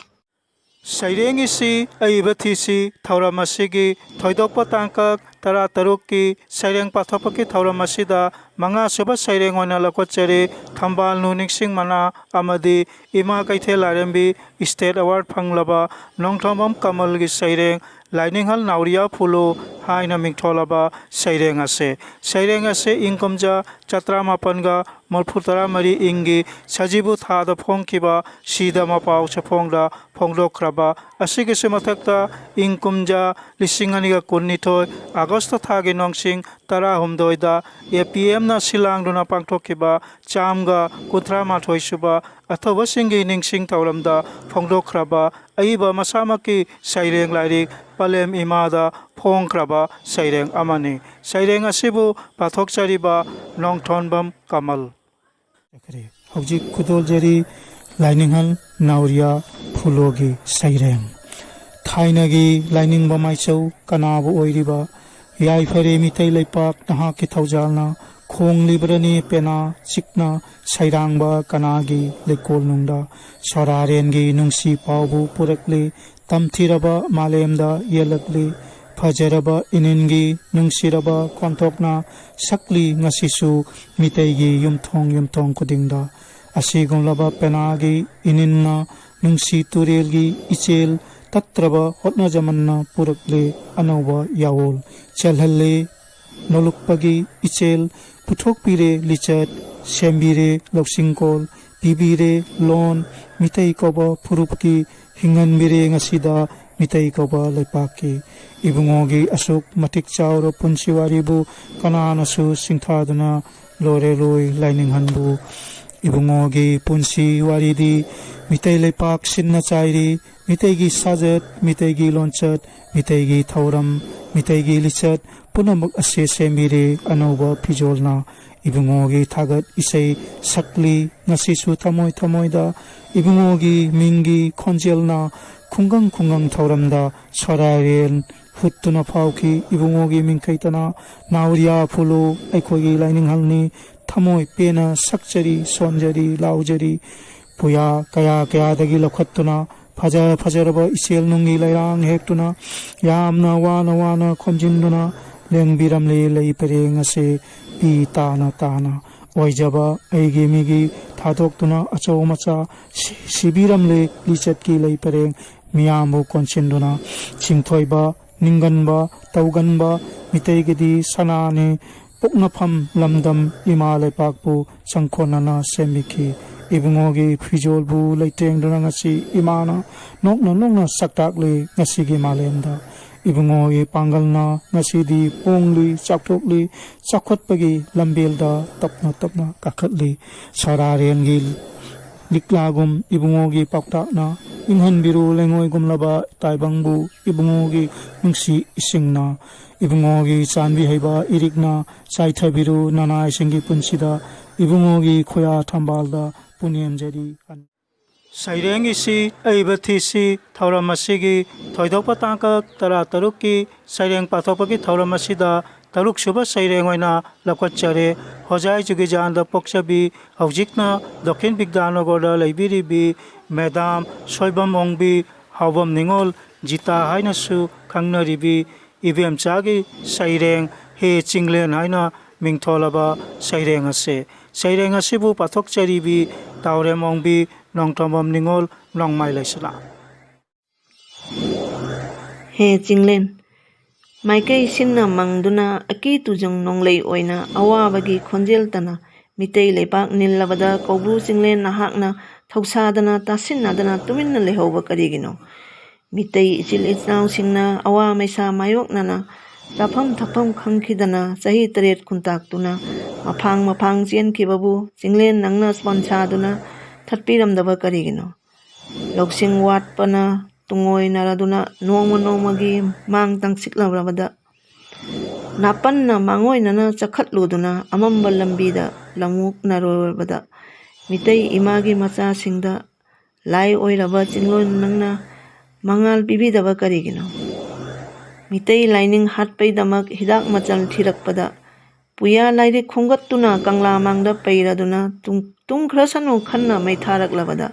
ꯁꯩꯔꯦꯡ ꯏꯁꯤ ꯑꯏꯕ ꯊꯤꯁꯤ ꯊꯧꯔꯝ ꯑꯁꯤꯒꯤ ꯊꯣꯏꯗꯣꯛꯄ ꯇꯥꯡꯀꯛ ꯇꯔꯥꯇꯔꯨꯛꯀꯤ ꯁꯩꯔꯦꯡ ꯄꯥꯊꯣꯛꯄꯒꯤ ꯊꯧꯔꯝ ꯑꯁꯤꯗ ꯃꯉꯥꯁꯨꯕ ꯁꯩꯔꯦꯡ ꯑꯣꯏꯅ ꯂꯧꯈꯠꯆꯔꯤ꯫ ꯊꯝꯕꯥꯜꯅꯨ ꯅꯤꯡꯁꯤꯡ ꯃꯅꯥ ꯑꯃꯗꯤ ꯏꯃꯥ ꯀꯩꯊꯦꯜ ꯂꯥꯏꯔꯦꯝꯕꯤ state award ꯐꯪꯂꯕ ꯅꯣꯡꯊꯣꯝꯕꯝ ꯀꯃꯜꯒꯤ ꯁꯩꯔꯦꯡ ꯂꯥꯏꯅꯤꯡꯍꯜ ꯅꯥꯎꯔꯤꯌꯥ ꯐꯨꯂꯨ ꯍꯥꯏꯅ ꯃꯤꯡꯊꯣꯜꯂꯕ ꯁꯩꯔꯦꯡ ꯑꯁꯤ꯫ ꯁꯩꯔꯦꯡ ꯑꯁꯤ ꯏꯪ ꯀꯨꯝꯖꯥ ꯆꯇ꯭ꯔꯥꯃꯥꯄꯟꯒ ꯃꯔꯤꯐꯨ ꯇꯔꯥꯃꯔꯤ ꯏꯪꯒꯤ ꯁꯖꯤꯕꯨ ꯊꯥꯗ ꯐꯣꯡꯈꯤꯕ ꯁꯤꯗ ꯃꯄꯥꯎ ꯆꯦꯐꯣꯡꯗ ꯐꯣꯡꯗꯣꯛꯈ꯭ꯔꯕ꯫ ꯑꯁꯤꯒꯤꯁꯨ ꯃꯊꯛꯇ ꯏꯪ ꯀꯨꯝꯖꯥ ꯂꯤꯁꯤꯡ ꯑꯅꯤꯒ ꯀꯨꯟꯅꯤꯊꯣꯏ ꯑꯥꯒꯁꯇ ꯊꯥꯒꯤ ꯅꯣꯡꯁꯤꯡ ꯇꯔꯥꯍꯨꯝꯗꯣꯏꯗ APMꯅ ꯁꯤꯜ ꯂꯥꯡꯗꯨꯅ ꯄꯥꯡꯊꯣꯛꯈꯤꯕ ꯆꯥꯝꯃꯒ ꯀꯨꯟꯊ꯭ꯔꯥ ꯃꯥꯊꯣꯏ ꯁꯨꯕ ꯑꯊꯧꯕꯁꯤꯡꯒꯤ ꯅꯤꯡꯁꯤꯡ ꯊꯧꯔꯝꯗ ꯐꯣꯡꯗꯣꯛꯈ꯭ꯔꯕ ꯑꯏꯕ ꯃꯁꯥꯃꯛꯀꯤ ꯁꯩꯔꯦꯡ ꯂꯥꯏꯔꯤꯛ ꯄꯂꯦꯝ ꯏꯃꯥꯗ ꯐꯣꯡꯈ꯭ꯔꯕ ꯁꯩꯔꯦꯡ ꯑꯃꯅꯤ꯫ ꯁꯩꯔꯦꯡ ꯑꯁꯤꯕꯨ ꯄꯥꯊꯣꯛꯆꯔꯤꯕ ꯅꯣꯡꯊꯣꯟꯕꯝ ꯀꯃꯜ꯫ ꯍꯧꯖꯤꯛ ꯈꯨꯗꯣꯜꯖꯔꯤ ꯂꯥꯏꯅꯤꯡꯍꯜ ꯅꯥꯎꯔꯤꯌꯥ ꯐꯨꯂꯣꯒꯤ ꯁꯩꯔꯦꯡ꯫ ꯊꯥꯏꯅꯒꯤ ꯂꯥꯏꯅꯤꯡꯕ ꯃꯥꯏꯆꯧ ꯀꯅꯥꯕꯨ ꯑꯣꯏꯔꯤꯕ ꯌꯥꯏꯐꯔꯦ ꯃꯤꯇꯩ ꯂꯩꯄꯥꯛ ꯅꯍꯥꯛꯀꯤ ꯊꯧꯖꯥꯜꯅ ꯈꯣꯡꯂꯤꯕ꯭ꯔꯅꯤ ꯄꯦꯅꯥ ꯆꯤꯛꯅ ꯁꯩꯔꯥꯡꯕ ꯀꯅꯥꯒꯤ ꯂꯩꯀꯣꯜꯅꯨꯡꯗ ꯁꯣꯔꯥꯔꯦꯟꯒꯤ ꯅꯨꯡꯁꯤ ꯄꯥꯎꯕꯨ ꯄꯨꯔꯛꯂꯤ꯫ ꯇꯝꯊꯤꯔꯕ ꯃꯥꯂꯦꯝꯗ ꯌꯦꯜꯂꯛꯂꯤ꯫ ꯐꯖꯔꯕ ꯏꯅꯤꯟꯒꯤ ꯅꯨꯡꯁꯤꯔꯕ ꯈꯣꯟꯊꯣꯛꯅ ꯁꯛꯂꯤ ꯉꯁꯤꯁꯨ ꯃꯤꯇꯩꯒꯤ ꯌꯨꯝꯊꯣꯡ ꯌꯨꯝꯊꯣꯡ ꯈꯨꯗꯤꯡꯗ꯫ ꯑꯁꯤꯒꯨꯝꯂꯕ ꯄꯦꯅꯥꯒꯤ ꯏꯅꯤꯟꯅ ꯅꯨꯡꯁꯤ ꯇꯨꯔꯦꯜꯒꯤ ꯏꯆꯦꯜ ꯇꯠꯇ꯭ꯔꯕ ꯍꯣꯠꯅꯖꯃꯟꯅ ꯄꯨꯔꯛꯂꯦ ꯑꯅꯧꯕ ꯌꯥꯑꯣꯜ꯫ ꯆꯦꯜꯍꯜꯂꯦ ꯅꯣꯂꯨꯛꯄꯒꯤ ꯏꯆꯦꯜ, ꯄꯨꯊꯣꯛꯄꯤꯔꯦ ꯂꯤꯆꯠ, ꯁꯦꯝꯕꯤꯔꯦ ꯂꯧꯁꯤꯡꯀꯣꯜ, ꯄꯤꯕꯤꯔꯦ ꯂꯣꯟ, ꯃꯤꯇꯩ ꯀꯧꯕ ꯐꯨꯔꯨꯞꯀꯤ ꯍꯤꯡꯍꯟꯕꯤꯔꯦ ꯉꯁꯤꯗ ꯃꯤꯇꯩ ꯀꯧꯕ ꯂꯩꯄꯥꯛꯀꯤ꯫ ꯏꯕꯨꯡꯉꯣꯒꯤ ꯑꯁꯨꯛ ꯃꯇꯤꯛ ꯆꯥꯎꯔ ꯄꯨꯟꯁꯤ ꯋꯥꯔꯤꯕꯨ ꯀꯅꯥꯅꯁꯨ ꯁꯤꯡꯊꯥꯗꯨꯅ ꯂꯣꯏꯔꯦ ꯂꯣꯏ ꯂꯥꯏꯅꯤꯡꯍꯟꯕꯨ꯫ ꯏꯕꯨꯡꯉꯣꯒꯤ ꯄꯨꯟꯁꯤ ꯋꯥꯔꯤꯗꯤ ꯃꯤꯇꯩ ꯂꯩꯄꯥꯛ ꯁꯤꯟꯅ ꯆꯥꯏꯔꯤ, ꯃꯤꯇꯩꯒꯤ ꯁꯥꯖꯠ, ꯃꯤꯇꯩꯒꯤ ꯂꯣꯟꯆꯠ, ꯃꯤꯇꯩꯒꯤ ꯊꯧꯔꯝ, ꯃꯤꯇꯩꯒꯤ ꯂꯤꯆꯠ ꯄꯨꯝꯅꯃꯛ ꯑꯁꯤ ꯁꯦꯝꯕꯤꯔꯦ ꯑꯅꯧꯕ ꯐꯤꯖꯣꯜꯅ꯫ ꯏꯕꯨꯡꯉꯣꯒꯤ ꯊꯥꯒꯠ ꯏꯁꯩ ꯁꯛꯂꯤ꯫ ꯉꯁꯤꯁꯨ ꯊꯃꯣꯏ ꯊꯃꯣꯏꯗ ꯏꯕꯨꯡꯉꯣꯒꯤ ꯃꯤꯡꯒꯤ ꯈꯣꯟꯖꯦꯜꯅ ꯈꯨꯡꯒꯪ ꯈꯨꯡꯒꯪ ꯊꯧꯔꯝꯗ ꯁꯣꯔꯥꯔꯦꯟ ꯍꯨꯠꯇꯨꯅ ꯐꯥꯎꯈꯤ꯫ ꯏꯕꯨꯡꯉꯣꯒꯤ ꯃꯤꯡꯈꯩꯇꯅ ꯅꯥꯎꯔꯤꯌꯥ ꯐꯨꯂꯨ ꯑꯩꯈꯣꯏꯒꯤ ꯂꯥꯏꯅꯤꯡꯍꯜꯅꯤ꯫ ꯊꯃꯣꯏ ꯄꯦꯟꯅ ꯁꯛꯆꯔꯤ, ꯁꯣꯟꯖꯔꯤ, ꯂꯥꯎꯖꯔꯤ꯫ ꯄꯨꯌꯥ ꯀꯌꯥ ꯀꯌꯥꯗꯒꯤ ꯂꯧꯈꯠꯇꯨꯅ ꯐꯖ ꯐꯖꯔꯕ ꯏꯆꯦꯜ ꯅꯨꯡꯒꯤ ꯂꯩꯔꯥꯡ ꯍꯦꯛꯇꯨꯅ ꯌꯥꯝꯅ ꯋꯥꯅ ꯋꯥꯅ ꯈꯣꯝꯖꯤꯟꯗꯨꯅ ꯂꯦꯡꯕꯤꯔꯝꯂꯤ ꯂꯩ ꯄꯔꯦꯡ ꯑꯁꯤ ꯄꯤ ꯇꯥꯅ ꯇꯥꯅ꯫ ꯑꯣꯏꯖꯕ ꯑꯩꯒꯤ ꯃꯤꯒꯤ ꯊꯥꯗꯣꯛꯇꯨꯅ ꯑꯆꯧ ꯃꯆꯥ ꯁꯤ-, ꯁꯤꯕꯤꯔꯝꯂꯤ ꯂꯤꯆꯠꯀꯤ ꯂꯩ ꯄꯔꯦꯡ ꯃꯤꯌꯥꯝꯕꯨ ꯀꯣꯟꯁꯤꯟꯗꯨꯅ꯫ ꯆꯤꯡꯊꯣꯏꯕ ꯅꯤꯡꯒꯟꯕ ꯇꯧꯒꯟꯕ ꯃꯤꯇꯩꯒꯤꯗꯤ ꯁꯅꯥꯅꯤ꯫ ꯄꯣꯛꯅꯐꯝ ꯂꯝꯗꯝ ꯏꯃꯥ ꯂꯩꯄꯥꯛꯄꯨ ꯆꯪꯈꯣꯟꯅꯅ ꯁꯦꯝꯕꯤꯈꯤ꯫ ꯏꯕꯨꯡꯉꯣꯒꯤ ꯐꯤꯖꯣꯜꯕꯨ ꯂꯩꯇꯦꯡꯗꯨꯅ ꯉꯁꯤ ꯏꯃꯥꯅ ꯅꯣꯛꯅ ꯅꯣꯛꯅ ꯁꯛꯇꯥꯛꯂꯤ ꯉꯁꯤꯒꯤ ꯃꯥꯂꯦꯝꯗ꯫ ꯏꯕꯨꯡꯉꯣꯒꯤ ꯄꯥꯡꯒꯜꯅ ꯉꯁꯤꯗꯤ ꯄꯣꯡꯂꯤ, ꯆꯥꯎꯊꯣꯛꯂꯤ, ꯆꯥꯎꯈꯠꯄꯒꯤ ꯂꯝꯕꯦꯜꯗ ꯇꯞꯅ ꯇꯞꯅ ꯀꯥꯈꯠꯂꯤ꯫ ꯁꯣꯔꯥꯔꯦꯟꯒꯤ ꯂꯤꯛꯂꯥꯒꯨꯝ ꯏꯕꯨꯡꯉꯣꯒꯤ ꯄꯥꯎꯇꯥꯛꯅ ꯏꯪꯍꯟꯕꯤꯔꯨ ꯂꯩꯉꯣꯏꯒꯨꯝꯂꯕ ꯇꯥꯏꯕꯪꯕꯨ ꯏꯕꯨꯡꯉꯣꯒꯤ ꯅꯨꯡꯁꯤ ꯏꯁꯤꯡꯅ꯫ ꯏꯕꯨꯡꯉꯣꯒꯤ ꯆꯥꯟꯕꯤ ꯍꯩꯕ ꯏꯔꯤꯛꯅ ꯆꯥꯏꯊꯕꯤꯔꯨ ꯅꯅꯥꯏꯁꯤꯡꯒꯤ ꯄꯨꯟꯁꯤꯗ ꯏꯕꯨꯡꯉꯣꯒꯤ ꯈꯨꯌꯥ ꯊꯝꯕꯥꯜꯗ ꯄꯨꯅꯦꯝꯖꯔꯤ꯫ ꯁꯩꯔꯦꯡ ꯏꯁꯤ ꯑꯏꯕ ꯊꯤꯁꯤ ꯊꯧꯔꯝ ꯑꯁꯤꯒꯤ ꯊꯣꯏꯗꯣꯛꯄ ꯇꯥꯡꯀꯛ ꯇꯔꯥꯇꯔꯨꯛꯀꯤ ꯁꯩꯔꯦꯡ ꯄꯥꯊꯣꯛꯄꯒꯤ ꯊꯧꯔꯝ ꯑꯁꯤꯗ ꯇꯔꯨꯛ ꯁꯨꯕ ꯁꯩꯔꯦꯡ ꯑꯣꯏꯅ ꯂꯧꯈꯠꯆꯔꯦ꯫ ꯍꯣꯖꯥꯏ ꯖꯨꯒꯤꯖꯥꯟꯗ ꯄꯣꯛꯆꯕꯤ, ꯍꯧꯖꯤꯛꯅ ꯗꯈꯤꯟ ꯕꯤꯒ꯭ꯌꯥꯅꯒꯔꯗ ꯂꯩꯕꯤꯔꯤꯕꯤ ꯃꯦꯗꯥꯝ ꯁꯣꯏꯕꯝ ꯑꯣꯡꯕꯤ, ꯍꯥꯎꯕꯝ ꯅꯤꯉꯣꯜ ꯖꯤꯇꯥ ꯍꯥꯏꯅꯁꯨ ꯈꯪꯅꯔꯤꯕꯤ ꯏꯕꯦꯝꯆꯥꯒꯤ ꯁꯩꯔꯦꯡ ꯍꯦ ꯆꯤꯡꯂꯦꯟ ꯍꯥꯏꯅ ꯃꯤꯡꯊꯣꯜꯂꯕ ꯁꯩꯔꯦꯡ ꯑꯁꯤ꯫ ꯁꯩꯔꯦꯡ ꯑꯁꯤꯕꯨ ꯄꯥꯊꯣꯛꯆꯔꯤꯕꯤ ꯇꯥꯎꯔꯦꯝ ꯑꯣꯡꯕꯤ ꯅꯣꯡꯊꯣꯝꯕꯝ ꯅꯤꯉꯣꯜ ꯅꯣꯡꯃꯥꯏ ꯂꯩꯁꯅꯥ꯫ ꯍꯦ ꯆꯤꯡꯂꯦꯟ, ꯃꯥꯏꯀꯩ ꯁꯤꯟꯅ ꯃꯪꯗꯨꯅ ꯑꯀꯤ ꯇꯨꯖꯨꯡ ꯅꯣꯡꯂꯩ ꯑꯣꯏꯅ ꯑꯋꯥꯕꯒꯤ ꯈꯣꯟꯖꯦꯜ ꯇꯅ ꯃꯤꯇꯩ ꯂꯩꯄꯥꯛ ꯅꯤꯜꯂꯕꯗ ꯀꯧꯕ꯭ꯔꯨ ꯆꯤꯡꯂꯦꯟ ꯅꯍꯥꯛꯅ ꯊꯧꯁꯥꯗꯅ ꯇꯥꯁꯤꯟꯅꯗꯅ ꯇꯨꯃꯤꯟꯅ ꯂꯩꯍꯧꯕ ꯀꯔꯤꯒꯤꯅꯣ? ꯃꯤꯇꯩ ꯏꯆꯤꯜ ꯏꯅꯥꯎꯁꯤꯡꯅ ꯑꯋꯥ ꯃꯩꯁꯥ ꯃꯥꯌꯣꯛꯅꯅ ꯆꯥꯐꯝ ꯊꯛꯐꯝ ꯈꯪꯈꯤꯗꯅ ꯆꯍꯤ ꯇꯔꯦꯠ ꯈꯨꯟꯇꯥꯛꯇꯨꯅ ꯃꯐꯥꯡ ꯃꯐꯥꯡ ꯆꯦꯟꯈꯤꯕꯕꯨ ꯆꯤꯡꯂꯦꯟ ꯅꯪꯅ ꯁꯣꯟꯁꯥꯗꯨꯅ ꯊꯠꯄꯤꯔꯝꯗꯕ ꯀꯔꯤꯒꯤꯅꯣ? ꯂꯧꯁꯤꯡ ꯋꯥꯠꯄꯅ ꯇꯨꯡꯑꯣꯏꯅꯔꯗꯨꯅ ꯅꯣꯡꯃ ꯅꯣꯡꯃꯒꯤ ꯃꯥꯡ ꯇꯥꯡꯁꯤꯜꯂꯕꯗ ꯅꯥꯄꯟꯅ ꯃꯥꯡꯑꯣꯏꯅꯅ ꯆꯈꯠꯂꯨꯗꯨꯅ ꯑꯃꯝꯕ ꯂꯝꯕꯤꯗ ꯂꯝꯑꯣꯛꯅꯔꯨꯔꯕꯗ, ꯃꯤꯇꯩ ꯏꯃꯥꯒꯤ ꯃꯆꯥꯁꯤꯡꯗ ꯂꯥꯏ ꯑꯣꯏꯔꯕ ꯆꯤꯡꯂꯦꯟ ꯅꯪꯅ ꯃꯉꯥꯜ ꯄꯤꯕꯤꯗꯕ ꯀꯔꯤꯒꯤꯅꯣ? ꯃꯤꯇꯩ ꯂꯥꯏꯅꯤꯡ ꯍꯥꯠꯄꯩꯗꯃꯛ ꯍꯤꯗꯥꯛ ꯃꯆꯜ ꯊꯤꯔꯛꯄꯗ, ꯄꯨꯌꯥ ꯂꯥꯏꯔꯤꯛ ꯈꯣꯝꯒꯠꯇꯨꯅ ꯀꯪꯂꯥ ꯃꯥꯡꯗ ꯄꯩꯔꯗꯨꯅ ꯇꯨꯡ-, ꯇꯨꯝꯈ꯭ꯔꯁꯅꯨ ꯈꯟꯅ ꯃꯩ ꯊꯥꯔꯛꯂꯕꯗ,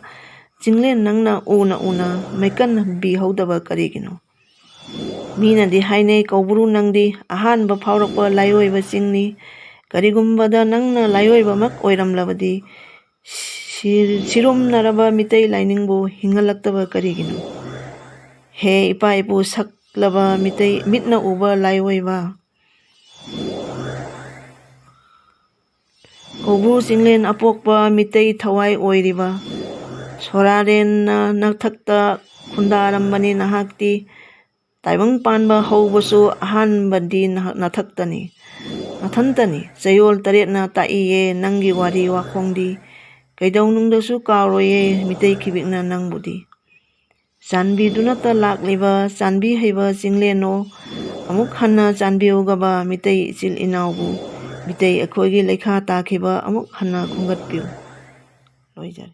ꯆꯤꯡꯂꯦꯟ ꯅꯪꯅ ꯎꯅ ꯎꯅ ꯃꯩꯀꯟ ꯍꯟꯕꯤꯍꯧꯗꯕ ꯀꯔꯤꯒꯤꯅꯣ? ꯃꯤꯅꯗꯤ ꯍꯥꯏꯅꯩ, ꯀꯧꯕ꯭ꯔꯨ ꯅꯪꯗꯤ ꯑꯍꯥꯟꯕ ꯐꯥꯎꯔꯛꯄ ꯂꯥꯏꯑꯣꯏꯕ ꯆꯤꯡꯅꯤ꯫ ꯀꯔꯤꯒꯨꯝꯕꯗ ꯅꯪꯅ ꯂꯥꯏꯑꯣꯏꯕꯃꯛ ꯑꯣꯏꯔꯝꯂꯕꯗꯤ, ꯁꯤ-, ꯁꯤꯔꯨꯝꯅꯔꯕ ꯃꯤꯇꯩ ꯂꯥꯏꯅꯤꯡꯕꯨ ꯍꯤꯡꯍꯜꯂꯛꯇꯕ ꯀꯔꯤꯒꯤꯅꯣ? ꯍꯦ ꯏꯄꯥ ꯏꯄꯨ ꯁꯛꯂꯕ ꯃꯤꯇꯩ ꯃꯤꯠꯅ ꯎꯕ ꯂꯥꯏꯑꯣꯏꯕ, ꯀꯧꯕ꯭ꯔꯨ ꯆꯤꯡꯂꯦꯟ ꯑꯄꯣꯛꯄ ꯃꯤꯇꯩ ꯊꯋꯥꯏ ꯑꯣꯏꯔꯤꯕ ꯁꯣꯔꯥꯔꯦꯟꯅ ꯅꯊꯛꯇ ꯈꯨꯟꯗꯥꯔꯝꯕꯅꯤ ꯅꯍꯥꯛꯇꯤ꯫ ꯇꯥꯏꯕꯪ ꯄꯥꯟꯕ ꯍꯧꯕꯁꯨ ꯑꯍꯥꯟꯕꯗꯤ ꯅꯍ-, ꯅꯊꯛꯇꯅꯤ, ꯅꯊꯟꯇꯅꯤ꯫ ꯆꯌꯣꯜ ꯇꯔꯦꯠꯅ ꯇꯥꯛꯏꯌꯦ ꯅꯪꯒꯤ ꯋꯥꯔꯤ ꯋꯥꯈꯣꯡꯗꯤ꯫ ꯀꯩꯗꯧꯅꯨꯡꯗꯁꯨ ꯀꯥꯎꯔꯣꯏꯌꯦ ꯃꯤꯇꯩ ꯈꯤꯕꯤꯛꯅ ꯅꯪꯕꯨꯗꯤ꯫ ꯆꯥꯟꯕꯤꯗꯨꯅꯇ ꯂꯥꯛꯂꯤꯕ ꯆꯥꯟꯕꯤ ꯍꯩꯕ ꯆꯤꯡꯂꯦꯟꯅꯣ, ꯑꯃꯨꯛ ꯍꯟꯅ ꯆꯥꯟꯕꯤꯌꯨꯒꯕ ꯃꯤꯇꯩ ꯏꯆꯤꯜ ꯏꯅꯥꯎꯕꯨ, ꯃꯤꯇꯩ ꯑꯩꯈꯣꯏꯒꯤ ꯂꯩꯈꯥ ꯇꯥꯈꯤꯕ ꯑꯃꯨꯛ ꯍꯟꯅ ꯈꯣꯝꯒꯠꯄꯤꯌꯨ꯫ ꯂꯣꯏꯖꯔꯦ꯫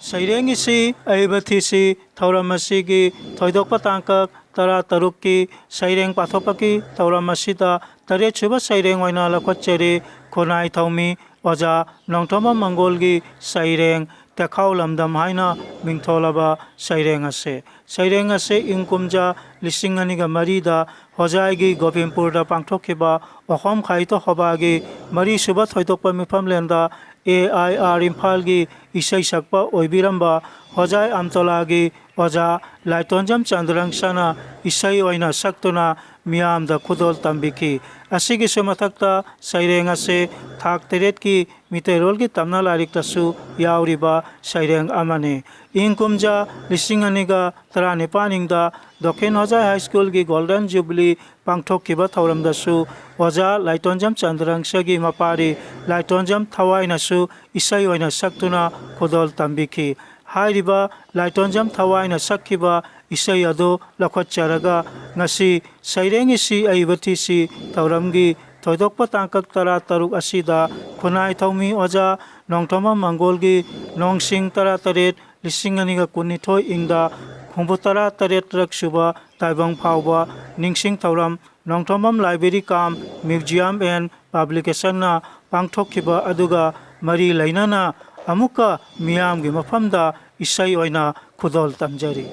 ꯁꯩꯔꯦꯡ ꯏꯁꯩ ꯑꯏꯕ ꯊꯤꯁꯤ ꯊꯧꯔꯝ ꯑꯁꯤꯒꯤ ꯊꯣꯏꯗꯣꯛꯄ ꯇꯥꯡꯀꯛ ꯇꯔꯥ ꯇꯔꯨꯛꯀꯤ ꯁꯩꯔꯦꯡ ꯄꯥꯊꯣꯛꯄꯒꯤ ꯊꯧꯔꯝ ꯑꯁꯤꯗ ꯇꯔꯦꯠ ꯁꯨꯕ ꯁꯩꯔꯦꯡ ꯑꯣꯏꯅ ꯂꯧꯈꯠꯆꯔꯤ꯫ ꯈꯨꯟꯅꯥꯏ ꯊꯧꯃꯤ ꯑꯣꯖꯥ ꯅꯣꯡꯊꯣꯝꯕꯝ ꯃꯪꯒꯣꯜꯒꯤ ꯁꯩꯔꯦꯡ ꯇꯦꯈꯥꯎ ꯂꯝꯗꯝ ꯍꯥꯏꯅ ꯃꯤꯡꯊꯣꯜꯂꯕ ꯁꯩꯔꯦꯡ ꯑꯁꯤ꯫ ꯁꯩꯔꯦꯡ ꯑꯁꯤ ꯏꯪ ꯀꯨꯝꯖꯥ ꯂꯤꯁꯤꯡ ꯑꯅꯤꯒ ꯃꯔꯤꯗ ꯍꯣꯖꯥꯏꯒꯤ ꯒꯣꯕꯤꯟꯄꯨꯔꯗ ꯄꯥꯡꯊꯣꯛꯈꯤꯕ ꯑꯣꯈꯣꯝ ꯈꯥꯏꯇꯣ ꯍꯣꯕꯥꯒꯤ ꯃꯔꯤꯁꯨꯕ ꯊꯣꯏꯗꯣꯛꯄ ꯃꯤꯐꯝꯂꯦꯟꯗ ꯑꯦ ꯑꯥꯏ ꯑꯥꯔ ꯏꯝꯐꯥꯜꯒꯤ ꯏꯁꯩ ꯁꯛꯄ ꯑꯣꯏꯕꯤꯔꯝꯕ ꯍꯣꯖꯥꯏ ꯑꯝꯇꯣꯂꯥꯒꯤ ꯑꯣꯖꯥ ꯂꯥꯏꯇꯣꯟꯖꯝ ꯆꯟꯗ꯭ꯔꯪꯁꯅ ꯏꯁꯩ ꯑꯣꯏꯅ ꯁꯛꯇꯨꯅ ꯃꯤꯌꯥꯝꯗ ꯈꯨꯗꯣꯜ ꯇꯝꯕꯤꯈꯤ꯫ ꯑꯁꯤꯒꯤꯁꯨ ꯃꯊꯛꯇ ꯁꯩꯔꯦꯡ ꯑꯁꯤ ꯊꯥꯛ ꯇꯔꯦꯠꯀꯤ ꯃꯤꯇꯩꯔꯣꯜꯒꯤ ꯇꯝꯅ ꯂꯥꯏꯔꯤꯛꯇꯁꯨ ꯌꯥꯎꯔꯤꯕ ꯁꯩꯔꯦꯡ ꯑꯃꯅꯤ꯫ ꯏꯪ ꯀꯨꯝꯖꯥ ꯂꯤꯁꯤꯡ ꯑꯅꯤꯒ ꯇꯔꯥꯅꯤꯄꯥꯟ ꯏꯪꯗ ꯗꯣꯈꯤꯟ ꯍꯣꯖꯥꯏ ꯍꯥꯏ ꯁ꯭ꯀꯨꯜꯒꯤ ꯒꯣꯜꯗꯟ ꯖꯨꯕꯤꯂꯤ ꯄꯥꯡꯊꯣꯛꯈꯤꯕ ꯊꯧꯔꯝꯗꯁꯨ ꯑꯣꯖꯥ ꯂꯥꯏꯇꯣꯟꯖꯝ ꯆꯟꯗ꯭ꯔꯪꯁꯒꯤ ꯃꯄꯥꯔꯤ ꯂꯥꯏꯇꯣꯟꯖꯝ ꯊꯋꯥꯏꯅꯁꯨ ꯏꯁꯩ ꯑꯣꯏꯅ ꯁꯛꯇꯨꯅ ꯈꯨꯗꯣꯜ ꯇꯝꯕꯤꯈꯤ꯫ ꯍꯥꯏꯔꯤꯕ ꯂꯥꯏꯇꯣꯟꯖꯝ ꯊꯋꯥꯏꯅ ꯁꯛꯈꯤꯕ ꯏꯁꯩ ꯑꯗꯨ ꯂꯧꯈꯠꯆꯔꯒ ꯉꯁꯤ ꯁꯩꯔꯦꯡ ꯏꯁꯤ ꯑꯏꯕ ꯊꯤꯁꯤ ꯊꯧꯔꯝꯒꯤ ꯊꯣꯏꯗꯣꯛꯄ ꯇꯥꯡꯀꯛ ꯇꯔꯥ ꯇꯔꯨꯛ ꯑꯁꯤꯗ ꯈꯨꯟꯅꯥꯏ ꯊꯧꯃꯤ ꯑꯣꯖꯥ ꯅꯣꯡꯊꯣꯝꯕꯝ ꯃꯪꯒꯣꯜꯒꯤ ꯅꯣꯡꯁꯤꯡ ꯇꯔꯥ ꯇꯔꯦꯠ ꯂꯤꯁꯤꯡ ꯑꯅꯤꯒ ꯀꯨꯟꯅꯤꯊꯣꯏ ꯏꯪꯗ ꯍꯨꯝꯐꯨ ꯇꯔꯥ ꯇꯔꯦꯠ ꯁꯨꯕ ꯇꯥꯏꯕꯪ ꯐꯥꯎꯕ ꯅꯤꯡꯁꯤꯡ ꯊꯧꯔꯝ Nongthombam library cum museum and ꯄꯕ꯭ꯂꯤꯀꯦꯁꯟꯅ ꯄꯥꯡꯊꯣꯛꯈꯤꯕ ꯑꯗꯨꯒ ꯃꯔꯤ ꯂꯩꯅꯅ ꯑꯃꯨꯛꯀ ꯃꯤꯌꯥꯝꯒꯤ ꯃꯐꯝꯗ ꯏꯁꯩ ꯑꯣꯏꯅ ꯈꯨꯗꯣꯜ ꯇꯝꯖꯔꯤ꯫